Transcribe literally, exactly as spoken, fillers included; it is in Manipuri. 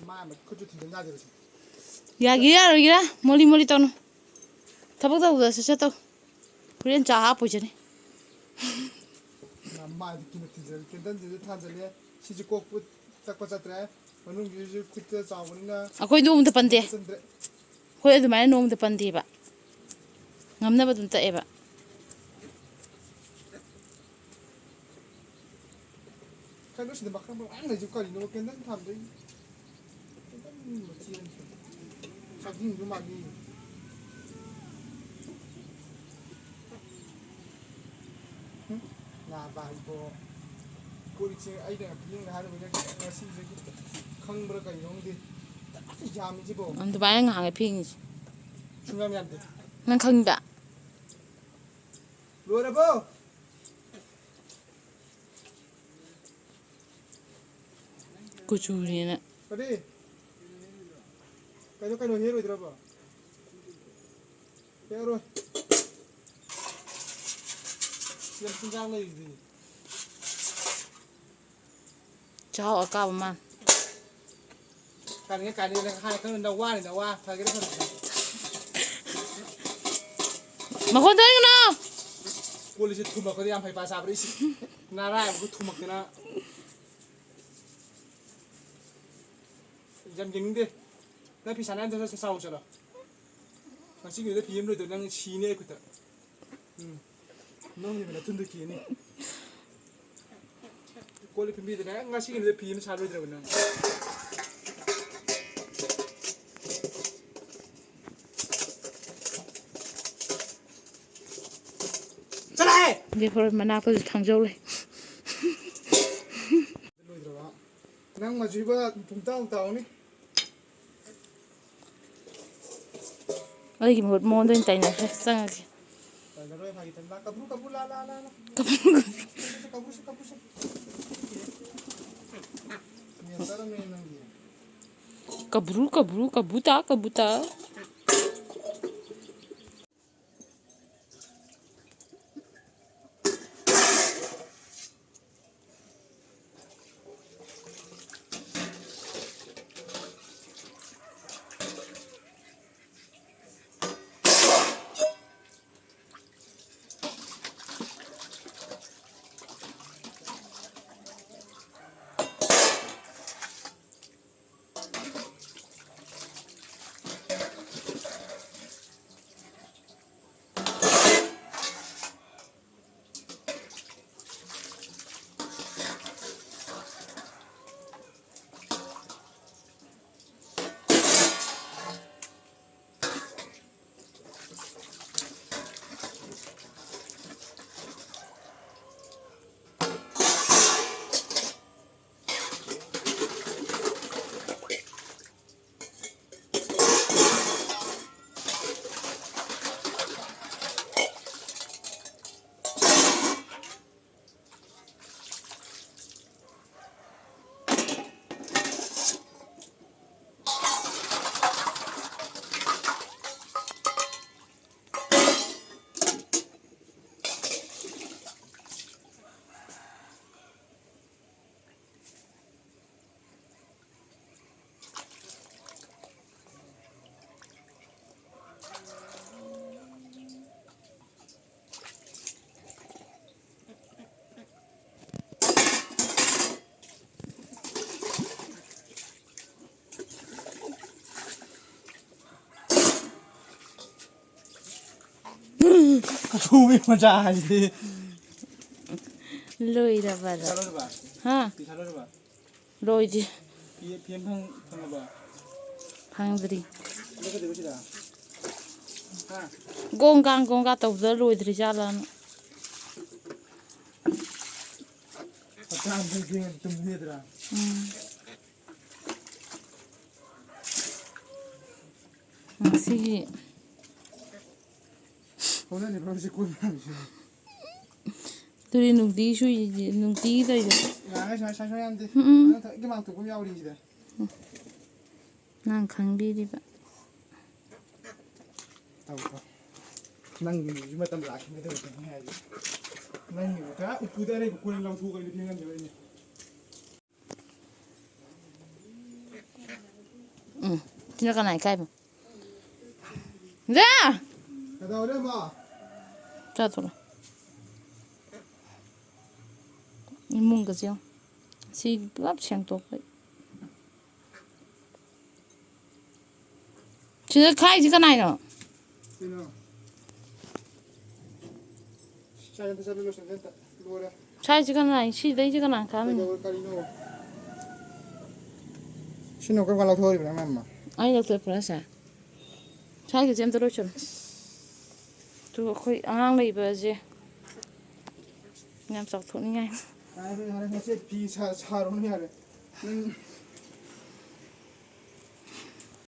ꯃꯥ ꯑꯃ ꯈꯨꯠꯁꯨ ꯊꯤꯟꯖꯤꯟ ꯌꯥꯗꯦꯕ ꯁꯤ꯫ ꯌꯥꯒꯦ ꯌꯥꯔꯣꯏꯒꯦꯔꯥ? ꯃꯣꯂꯤ ꯃꯣꯂꯤ ꯇꯧꯅꯨ꯫ ꯊꯕꯛ ꯇꯧꯕꯗ ꯁꯠ ꯁꯠ ꯇꯧ꯫ ꯍꯣꯔꯦꯟ ꯆꯥ ꯍꯥꯞꯄꯣꯏꯖꯅꯤ꯫ ꯃꯥꯗꯤ ꯀꯤꯅ ꯊꯤꯟꯖꯜꯂꯦ꯫ ꯀꯦꯟꯗꯜꯁꯤꯁꯨ ꯊꯥꯟꯖꯜꯂꯦ꯫ ꯁꯤꯁꯨ ꯀꯣꯛꯄ ꯇꯛꯄ ꯆꯠꯇ꯭ꯔꯦ꯫ ꯃꯅꯨꯡꯒꯤꯁꯨ ꯈꯨꯠꯇ ꯆꯥꯎꯕꯅꯤꯅ ꯑꯩꯈꯣꯏ ꯅꯣꯡꯃꯇ ꯄꯟꯗꯦ꯫ ꯆꯟꯗ꯭ꯔꯦ꯫ ꯑꯩꯈꯣꯏ ꯑꯗꯨꯃꯥꯏꯅ ꯅꯣꯡꯃꯇ ꯄꯟꯗꯦꯕ꯫ ꯉꯝꯅꯕ ꯑꯗꯨꯝ ꯇꯛꯑꯦꯕ꯫ ꯀꯩꯅꯣ ꯁꯤꯗ ꯃꯈꯜ ꯃꯌꯥꯝ ꯂꯩꯁꯤꯕꯨ ꯀꯔꯤꯅꯣ? ꯀꯦꯟꯗꯜ ꯊꯥꯟꯕꯩ ꯀꯦꯟꯗꯜ ꯃꯆꯦ ꯑꯃꯁꯨ꯫ ꯆꯥꯛꯈꯨꯝꯁꯨ ꯃꯥꯜꯂꯤ꯫ ꯍꯨꯝ, ꯅꯥꯕ ꯏꯕꯣ꯫ ꯀꯣꯜ ꯂꯤꯛꯁꯦ ꯑꯩꯅ ꯐꯦꯡꯅ ꯍꯥꯏꯔꯨꯕꯅꯦ, ꯉꯁꯤꯁꯦ ꯈꯪꯕ꯭ꯔꯥ ꯀꯩꯅꯣ ꯈꯪꯗꯦ꯫ ꯌꯥꯝꯃꯤꯁꯤꯕꯣ꯫ ꯑꯗꯨꯃꯥꯏꯅ ꯉꯥꯡꯉꯦ ꯐꯦꯡꯉꯤꯁꯦ꯫ ꯁꯨꯡꯌꯥꯝ ꯌꯥꯝꯗꯦ꯫ ꯅꯪ ꯈꯪꯕ? ꯂꯣꯏꯔꯕꯣ? ꯀꯨꯆꯨꯅꯦꯅ꯫ ꯀꯔꯤ? ꯀꯩꯅꯣ, ꯀꯩꯅꯣ ꯍꯦꯛꯑꯣꯏꯗ꯭ꯔꯕꯣ? ꯍꯦꯛꯑꯔꯣꯏ꯫ ꯌꯥꯝ ꯆꯤꯟꯖꯥꯛ ꯂꯩꯔꯤꯗꯨꯗꯤ꯫ ꯆꯥꯎ ꯑꯀꯥꯕ ꯃꯥ꯫ ꯀꯥꯅꯤꯡꯉꯦ, ꯀꯥꯅꯤꯡꯉꯦ, ꯅꯪ ꯍꯥꯏ ꯈꯪꯗꯦ, ꯅꯋꯥꯅꯤ, ꯅꯋꯥ꯫ ꯐꯒꯦꯔꯥ ꯐꯔꯣꯏꯗ꯭ꯔꯥ? ꯃꯈꯣꯟ ꯊꯣꯛꯍꯟꯒꯅꯣ! ꯀꯣꯜꯂꯤꯁꯦ ꯊꯨꯝꯃꯛꯄꯗ ꯌꯥꯝ ꯍꯩꯄꯥ ꯁꯥꯕ꯭ꯔꯥ, ꯏꯁ? ꯅꯔꯥꯏꯕꯛꯇ ꯊꯨꯝꯃꯛꯇꯅ꯫ ꯌꯥꯝ ꯌꯦꯡꯅꯤꯡꯗꯦ꯫ ꯅꯪ ꯐꯤ ꯁꯥꯟꯅ ꯍꯟꯗꯛ ꯁꯠ ꯁꯠ ꯁꯥꯎ ꯆꯠꯂꯣ꯫ ꯉꯁꯤꯒꯤ ꯅꯨꯃꯤꯠꯇ ꯐꯤ ꯑꯃ ꯂꯣꯏꯗꯣꯏ ꯅꯪ ꯁꯤꯅꯦ ꯑꯩ ꯈꯨꯠꯇ꯫ ꯎꯝ꯫ ꯅꯪꯒꯤ ꯅꯊꯨꯟꯗ ꯀꯤꯅꯤ꯫ ꯀꯣꯜ ꯂꯤꯛ ꯐꯦꯡꯕꯤꯗꯅ ꯉꯁꯤꯒꯤ ꯅꯨꯃꯤꯠꯇ ꯐꯤ ꯑꯃ ꯁꯥ ꯂꯣꯏꯗ꯭ꯔꯕ ꯅꯪ꯫ ꯆꯠꯂꯣꯍꯦ! ꯕꯦꯐꯣꯔ ꯃꯅꯥꯛꯇꯁꯨ ꯊꯥꯡꯖꯧ ꯂꯩ꯫ ꯂꯣꯏꯗ꯭ꯔꯕ? ꯅꯪ ꯃꯁꯤꯕ ꯄꯨꯡꯇꯥꯎ ꯇꯥꯎꯅꯤ꯫ ꯑꯩꯒꯤ ꯃꯍꯨꯠ ꯃꯉꯣꯟꯗ ꯑꯣꯏꯅ ꯇꯥꯏꯅꯈ꯭ꯔꯦ꯫ ꯆꯪꯉꯒꯦ꯫ ꯇꯥꯏꯅꯔꯣꯏ, ꯐꯥꯒꯤ ꯇꯧꯕꯅꯤ꯫ ꯂꯥ, ꯀꯕ꯭ꯔꯨ, ꯀꯕ꯭ꯔꯨ, ꯂꯥ, ꯂꯥ, ꯂꯥ, ꯂꯥ꯫ ꯀꯕ꯭ꯔꯨꯁꯦ, ꯀꯕ꯭ꯔꯨꯁꯦ, ꯀꯕ꯭ꯔꯨꯁꯦ꯫ ꯅꯦꯠ ꯆꯠꯂꯝꯃꯦ ꯅꯪꯒꯤ꯫ ꯀꯕ꯭ꯔꯨ, ꯀꯕ꯭ꯔꯨ, ꯀꯕꯨꯇꯥ, ꯀꯕꯨꯇꯥ꯫ ꯈꯨꯊꯨꯕꯤ ꯃꯆꯥ ꯍꯥꯏꯁꯤꯗꯤ꯫ ꯂꯣꯏꯔꯕꯔꯣ? ꯄꯩꯁꯥ ꯂꯣꯏꯔꯕ? ꯍꯥ? ꯄꯩꯁꯥ ꯂꯣꯏꯔꯕ? ꯂꯣꯏꯗ꯭ꯔꯤ꯫ ꯐꯤ, ꯐꯤ ꯑꯃ ꯐꯪ-, ꯐꯪꯉꯕ? ꯐꯪꯗ꯭ꯔꯤ꯫ ꯍꯟꯗꯛ ꯀꯩꯗꯧꯕ ꯁꯤꯗ? ꯍꯥ? ꯒꯣꯡꯒꯥꯡ ꯒꯣꯡꯒꯥ ꯇꯧꯕꯗ ꯂꯣꯏꯗ꯭ꯔꯤ ꯖꯥꯠꯂꯥꯅ꯫ ꯍꯞꯇꯥ ꯑꯃꯗꯤ ꯊꯦꯡꯅ ꯇꯨꯝꯗꯦꯗ꯭ꯔꯥ? ꯎꯝ꯫ ꯉꯁꯤꯒꯤ ꯍꯧꯅꯅꯤ ꯐꯝꯁꯤ ꯀꯣꯟ ꯐꯝꯁꯤ꯫ ꯑꯗꯨꯗꯤ ꯅꯨꯡꯇꯤ ꯁꯨꯏꯁꯦ, ꯅꯨꯡꯇꯤ ꯇꯧꯔꯤꯁꯦ꯫ ꯌꯥꯔꯦ, ꯁꯥꯏ, ꯁꯥꯏ, ꯁꯥꯏ ꯌꯥꯝꯗꯦ꯫ ꯎꯝ, ꯎꯝ꯫ ꯅꯪ ꯊ-, ꯏꯃꯥ ꯊꯣꯛꯄ ꯑꯃ ꯌꯥꯎꯔꯤ ꯁꯤꯗ꯫ ꯅꯪ ꯈꯪꯕꯤꯔꯤꯕ꯫ ꯇꯧ, ꯇꯧ꯫ ꯅꯪꯒꯤ ꯃꯇꯝ ꯂꯥꯛꯈꯤꯅꯦ ꯇꯧꯔꯤꯁꯦ ꯍꯥꯏꯁꯦ꯫ ꯅꯪꯒꯤ ꯄꯨꯔꯥ ꯎꯄꯨꯗ ꯑꯔꯩꯕ ꯀꯣꯜ ꯂꯧꯊꯣꯛꯑꯒ ꯑꯩꯅ ꯐꯦꯡꯍꯟꯗꯣꯏ ꯑꯣꯏꯅꯤ꯫ ꯎꯝ, ꯁꯤꯅ ꯀꯅꯥ ꯏꯀꯥꯏꯕ? ꯗꯥ! ꯀꯩꯗꯧꯔꯦ, ꯃꯥ? ꯆꯥꯊꯣꯛꯂꯣ꯫ ꯏꯃꯨꯡꯒꯁꯦ ꯌꯦꯡꯉꯣ꯫ ꯁꯤ ꯄꯨꯂꯞ ꯁꯦꯡꯗꯣꯛꯄ꯫ ꯁꯤꯗ ꯈꯥꯏꯁꯤ ꯀꯅꯥꯏꯅꯣ? ꯀꯩꯅꯣ? ꯁꯥꯏ ꯑꯝꯇ ꯆꯠꯂꯨ, ꯂꯣꯏꯁꯟꯁꯦ ꯑꯝꯇ꯫ ꯂꯣꯏꯔꯦ꯫ ꯁꯥꯏꯁꯤ ꯀꯅꯥꯏ? ꯁꯤꯗꯩꯁꯤ ꯀꯅꯥ ꯈꯥꯝꯃꯤꯅꯣ? ꯀꯩꯗꯧꯔꯦ, ꯀꯔꯤꯅꯣ? ꯁꯤꯅ ꯀꯔꯝ ꯀꯥꯟ ꯂꯧꯊꯣꯛꯍꯧꯔꯤꯕ ꯅꯪꯅ ꯑꯃ? ꯑꯩ ꯂꯧꯊꯣꯛꯄ꯭ꯔꯥ ꯁꯦ? ꯁ꯭ꯋꯥꯏꯒꯤꯁꯦ ꯑꯝꯇ ꯂꯣꯏꯁꯜꯂꯨ꯫ ꯑꯗꯨ ꯑꯩꯈꯣꯏ ꯑꯉꯥꯡ ꯂꯩꯕꯁꯦ ꯌꯥꯝ ꯆꯥꯎꯊꯣꯛꯅꯤꯡꯉꯥꯏ꯫ ꯌꯥꯔꯦ, ꯌꯥꯔꯦ, ꯅꯆꯦ ꯐꯤ ꯁꯥ-, ꯁꯥꯔꯨꯅꯨ ꯌꯥꯔꯦ꯫ ꯅꯪ